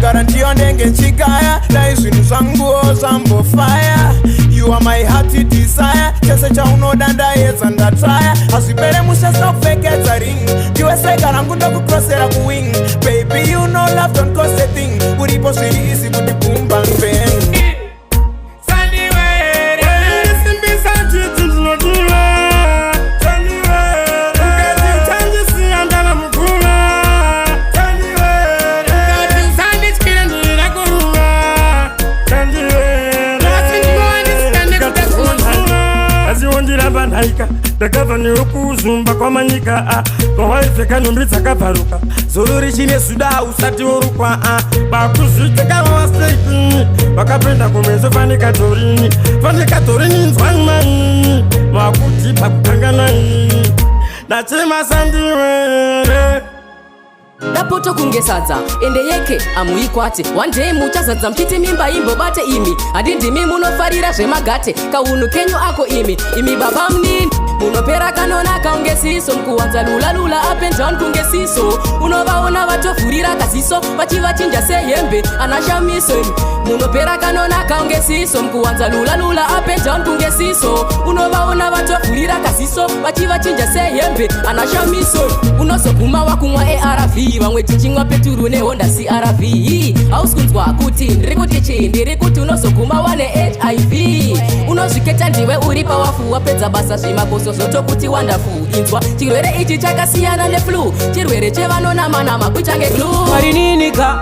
Ndikagara ndiyo ndenge nchikaya, dai zvinhu zvanguwo zvambofaya. You are my heart desire, chese chaunoda ndaedza, ndataya. Hazvipere mushe sokupfekedza ring, ndiwe sega rangu, ndokukrosera kuwing. Baby, you know love don't cost a thing, uripo zviri easy kuti boom bang bang. Simbisa chiti ndinodiwa, ukati uchandisiya ndava mukura, ukati usandityira ndira kuruva. Asiwondiramba nhaika, ndakabva newe kwamanyika, pawaipfeka nhumbi dzakabvaruka, zoro richine zuda usati worukwa, bakuzviteka waseini vakapenda kumeso fanika torini, fanika torini. Nzwai makuti pakukanganai, ndachema sandiwere. Dapoto kunge sadza, ende yeke amuikwate. One day muchazadza muchiti mimba imbobate. Imi handindimi munofarira zvemagate, kaunhu kenyu ako imi. Imi baba munini munopera kanonaka unge siso, mukuwanza lula lula up and down kunge siso. Unovaona vatovhurira kaziso vachivachinja sehembe anashamiso. Imi munopera kanonaka unge siso, mukuwanza lula lula up and down kunge siso. Unovaona vatovhurira kaziso vachivachinja sehembe anashamiso. Unozoguma wakumwa ARV, vamwe tichimwa peturu neHonda CRV. Hausi kunzwa kuti ndiri kuti chii? Ndiri kuti unozoguma wane HIV. Unozviketa ndiwe uri pawafu, wapedza basa zvimakoso zvotokuti wonderful. Inzwa, chirwere ichi chakasiyana neflu, chirwere chevanonamanama kuchange glue. Marininika.